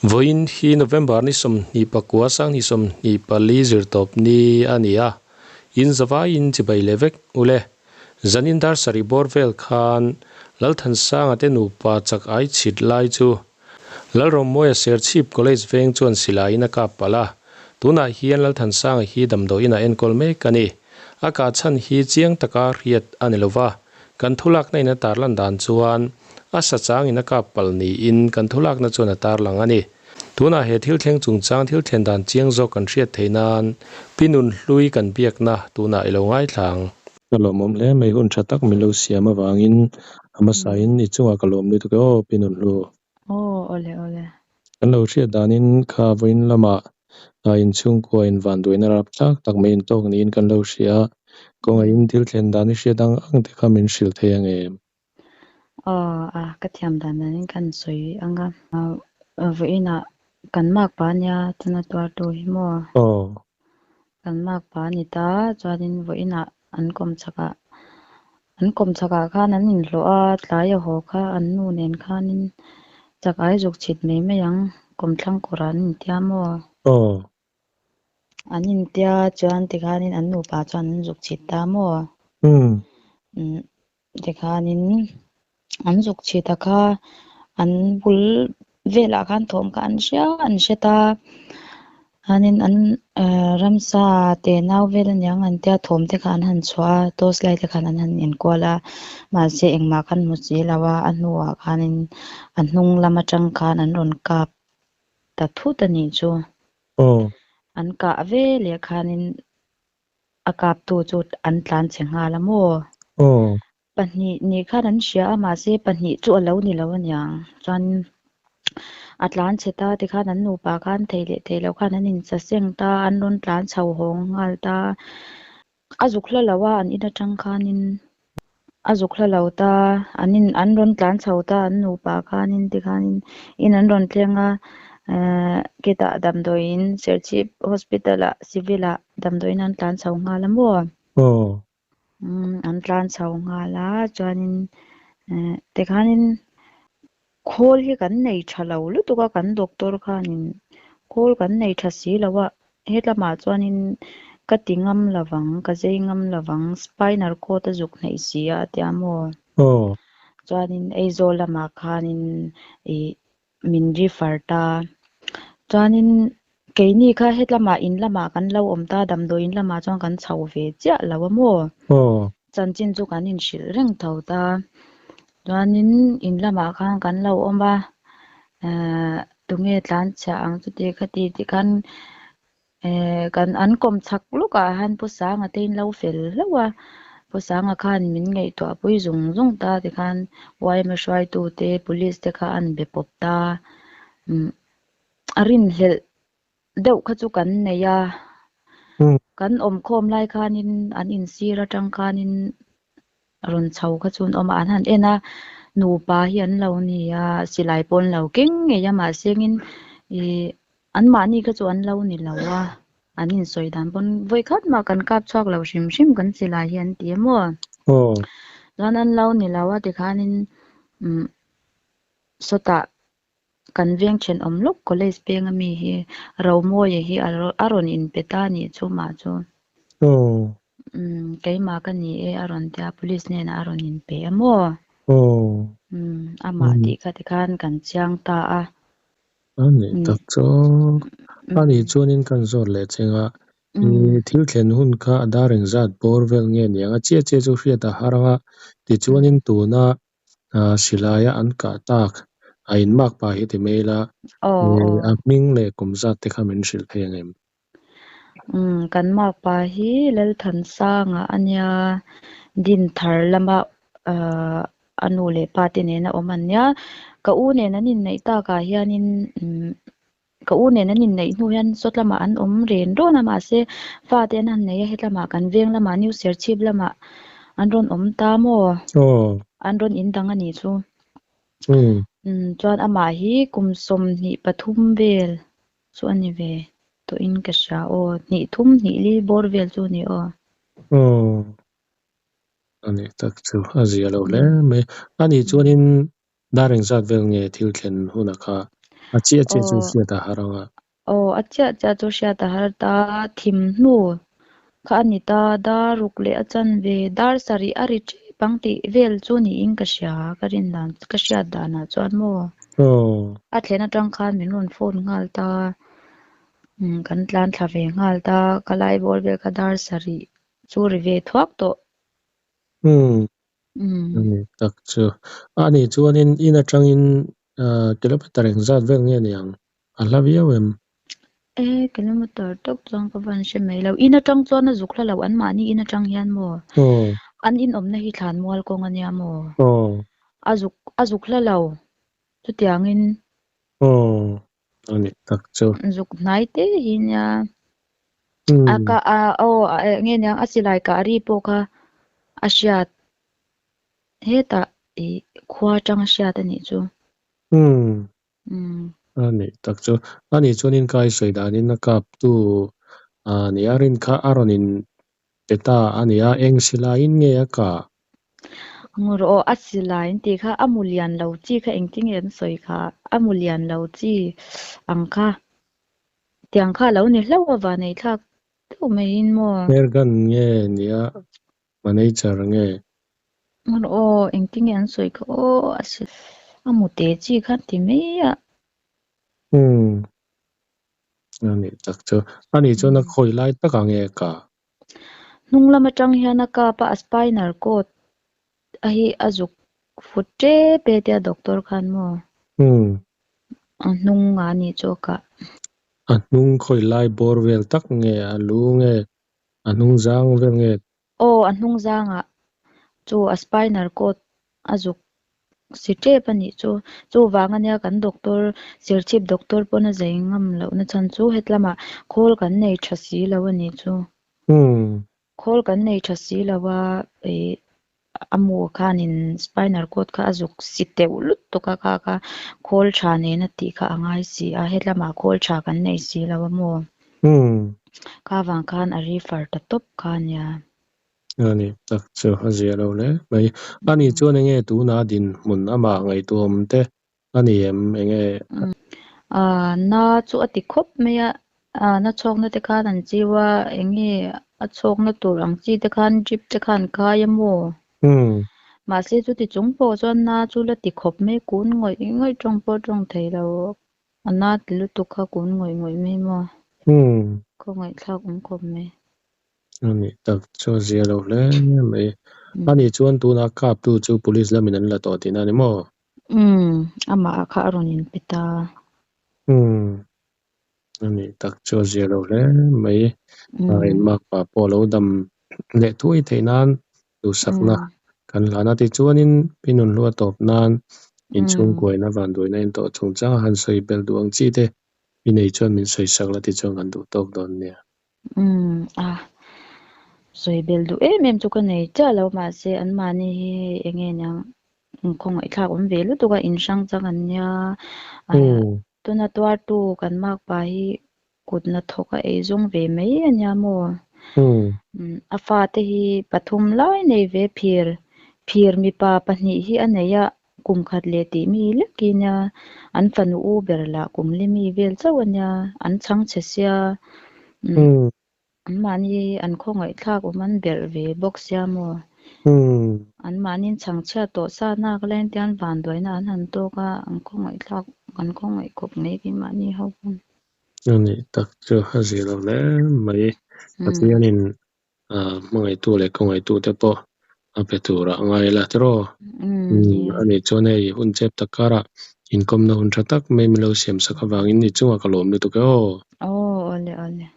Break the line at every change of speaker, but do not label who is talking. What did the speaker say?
Vawiin hi November ni 29 2024 zirtawp ni a ni a, in zavaiin chibai leh vek ule. Zanin dar sarih bawr vel khan Lalthansanga te nupa chak ai chhit lai chu Lalrawmawia Serchhip College veng chuan silaiin a kap palh a, tunah hian Lalthansanga hi damdawiin a enkawl mek a ni. A kah chhan hi chiang taka hriat a ni lova, kan thulakna in a tarlan dan chuan a sa changin a kap palh niin kan thulakna chuan a tarlang a ni. Tunah he thil thleng chungchang thil thlen dan chiang zawk kan hriat theih nan Pi Nunhlui kan biakna tunah i lo ngaithla ang. Ka lawmawm hle mai, hun tha tak min lo siam avangin a hmasain i chungah ka lawm lutuk e aw Pi Nunhlu.
Aw, awle awle.
Kan lo hriat danin kha vawiin lamah inchhungkua invanduaina rap tlak tak mai intawk niin kan lo hria a, kawngaihin thil thlen dan i hriat ang ang te kha min hrilh thei ang em?
Aw, a ka thiam dan danin kan sawi ang a, vawiinah kan makpa nia chana tuartu hi maw?
Aw.
Kan makpa a ni ta, chuanin vawiinah an kawm chhakah an kawm chhakah khan an inhlawh a, tlai a haw kha an nu nen khanin chak ai zuk chhit mai mai ang, kawmthlang kawrah an intia maw?
Aw.
An intia chuan tikhanin an nupa chuan an zuk chhit ta maw?
Umm.
Umm. Tikhanin an zuk chhit a kha an bul velah khan thawm kha an hria an hre ta chuanin an ramsa te nau vel aniang an tia thawm te kha an han chhuah a torch light te khan an han enkual a mahse engmah khan hmu si lo a a hnuah khanin a hnung lam atang khan an rawn kap ta thut a nih chu an kah ve leh khanin. A kaptu chu an tlan che nghal a maw?
Aw.
Pahnih nih khan an hria a, mahse pahnih chu a lo ni lo aniang. Chuan a tlan chhe ta tikhan an nupa khan thei leh thei lo khan an inchaseng ta, an rawn tlan chho hawng nghal ta. A zuk hla lo a, an in atang khanin a zuk hla lo ta, an in an rawn tlan chho ta an nupa khanin tikhanin in an rawn thleng a, ehh khitah damdawiin Serchhip Hospital ah Civil ah damdawiin an tlan chho nghal a maw?
Aw.
Umm an tlan chho nghal a chuanin ehh tikhanin khawl hi kan nei tha lo lutuk a kan doctor khanin khawl kan nei tha si lo a hetlamah chuanin ka ti ngam lovang ka zei ngam lovang spinal cord a zuk hnaih si a a tia maw?
Aw.
Chuanin Aizawl lamah khanin ih min refer ta. Chuanin keini kha hetlamah in lamah kan lo awm ta, damdawi in lamah chuan kan chho ve chiah lo a maw?
Aw.
Chanchin chu kan inhrilh reng tho ta. Chuanin in lamah khan kan lo awm a, eh tunge tlan chhiah ang chuti khati tih khan Eh kan an kawm chhak lawkah hian Pu Sanga te in lo fel hlauh a, Pu Sanga khan min ngaihtuah pui zung zung ta tikhan yma hruaitu te police te kha an be pawp ta, umm a rinhlelh deuh kha chu kan nei a, kan awmkhawm lai khanin an insir atang khanin rawn chho kha chu an awm a, an han en a, nupa hi an lo ni a, silai pawh an lo keng ngei a, mahse engin ih anmahni kha chu an lo ni lo a, an insawi dan pawn vawi khat mah kan kap chhuak lo hrim hrim kan silai hi an ti a maw? Chuan an lo ni lo a tikhanin umm sawtah kan veng thenawm lawk college peng ami hi Romawia hi a rawn inpe ta a nih chu mah chu. Umm keimah ka ni e a rawn tia police hnenah a rawn inpe a maw? Umm amah tih kha tikhan kan chiang ta a.
A nih tak chu a nih chuanin kan zawt leh cheng a, thil thlen hun kha a dar engzat bawr vel nge niang a chiah chiah chu hriat a har ang a, tichuanin tuna Silaia an kah tak a inmak pah hi ti mai ila, a hming leh kum zat te kha min hrilh thei ang em?
Umm, kan mak pa hi Lalthansanga a nia, Dinthar lama a nu leh pa te nena awm an nia. Ka u nen an inneih takah hianin umm Ka u nen an inneih hnu hian sawt lamah an awm ren rawn a, mahse fate an han nei a, hetlamah kan veng lamah New Serchhip lamah an rawn awm ta maw? An rawn in dang a nih chu. Chuan amah hi kum 23 vel chu a ni ve tawhin ka hria aw, hnih thum hnih li bawr vel chu a ni aw.
A nih tak chu a zia lo hle mai. A nih chuanin dar engzat vel nge thil thlen hunah kha? A chiah chiah chu
Aw
hriat a har ang a.
aw a chiah chiah chu hriat a har ta thim hnu kha a ni ta dar ruk leh a chanve dar sarih a ri tep ang tih vel chu niin ka hria ka rin dan ka hriat danah chuan maw.
Aw.
A thlen atang khan min rawn phone nghal ta umm kan tlan thla ve nghal ta ka lai bawr vel kha dar sarih chu ri ve thuak tawh.
Umm.
Umm.
Ani tak chu. A nih chuanin in atangin kilometer engzat vel nge ni ang? A hla viau em?
E kilometer tak chuan ka van hre mai lo. In atang chuan a zuk hla lo anmahni in atang hian maw?
Aw.
An inawmna hi thlanmual kawng ania maw?
Aw.
A zuk a zuk hla lo chutiangin.
Aw. Ani tak chu.
Zuk hnai te hi nia. A
Umm.
ka a aw nge niang a silai kah ri pawh kha a hriat. Hetah ih khua atanga hriat a nih chu.
Umm.
Umm.
A nih tak chu. A nih chuanin ka i sawi danin a kaptu a nia rin kha a rawn in pe ta a nia, eng silaiin nge a kah?
Ngaw rawh aw, a silai an tih kha a mu lian lo chi kha engtin nge an sawi kha? A mu lian lo chi ang kha. Tiang kha a lo ni hlauh a vanei thlak deuh maiin maw?
Airgun nge nia manager nge?
Ngaw rawh aw, engtin nge an sawi kha aw, a sil a mu te chi kha an ti mai a.
Umm. A nih tak chu. A nih chuan a khawi lai takah nge a kah?
Hnung lam atang hian a kap a, a spinal cord a hi a zuk fut tep e tia doctor khan maw?
Umm.
A hnung ah a nih chu a kah.
A hnung khawi lai bawr vel tak nge? A lu nge? A hnung zang vel nge?
Aw, a hnung zangah chu a spinal cord a zuk si tep a nih chu. Chuvang ania kan doctor, Serchhip doctor pawn a zai ngam lohna chhan chu hetlamah khawl kan nei tha si lo a nih chu. Khawl kan nei tha si lo a, ih a mu khanin spinal cord kha a zuk si teuh lutuk a kha kha khawl tha nena tih kha a ngai si a, hetlamah khawl tha kan nei si lo a maw. Kha vang khan a refer ta tawp kha a nia.
A ni tak chu a zia lo hle mai. A nih chuan enge tuna dinhmun amah ngaihtuahawm te a ni em enge?
Na chu a ti khawp mai a, na chhawkna te khan an chiu a, enge a chhawkna tur ang chi te khan drip te khan an khai a maw? Mahse chuti chung pawh chuan na chu la ti khawp mai, kun ngawih ngawih tawng pawh tawng thei lo, a na ti lutuk kha kun ngawih ngawih mai maw? Khawngaihthlak awm khawp mai.
A nih tak chu a zia lo hle mai. A nih chuan tunah kaptu chu police lamin an la tawh tihna a ni maw?
Umm, amah ah kha a rawn inpe ta.
Umm, a nih tak chu a zia lo hle mai. In makpa pawh lo dam leh thuai theih nan duhsakna kan hlan a. Tichuanin pi nunhlua tawp nan inchhungkuaina vanduaina intawh chungchanga han sawi belh duh ang chi te i nei chuan min sawi sak la tichuan kan duh tawk dawn nia.
Umm a, sawi belh duh em em chu ka nei chiah lo mahse anmahni hi eng nge niang khawngaihthlak awm ve lutuk a inhrang chang an nia tuna tuartu kan makpa hi kut hnathawk a ei zawng ve mai a nia maw? A fate hi pathum lai nei ve phir phir mipa pahnih hi a nei a kum khat leh tih mi lek hi nia an fanu u ber lah kum li mi vel chauh a nia an chhang chhe sia Anmahni an khawngaihthlak awm an berh ve bawk sia maw? Anmahniin chhangchhiat tawh sa nak lain tian vanduaina an han tawk a, an khawngaihthlak an khawngaih khawp mai keimahni ho pawn.
A nih tak chu a zir lo hle mai. Pathianin hmangaihtu leh kawngaihtute pawh a pe turah a ngai la tiraw? A nih chuan hei hun chep tak karah inkawmna hun tha tak mai min lo siam sak avangin i chungah ka lawm lutuk e aw.
Aw, awle awle.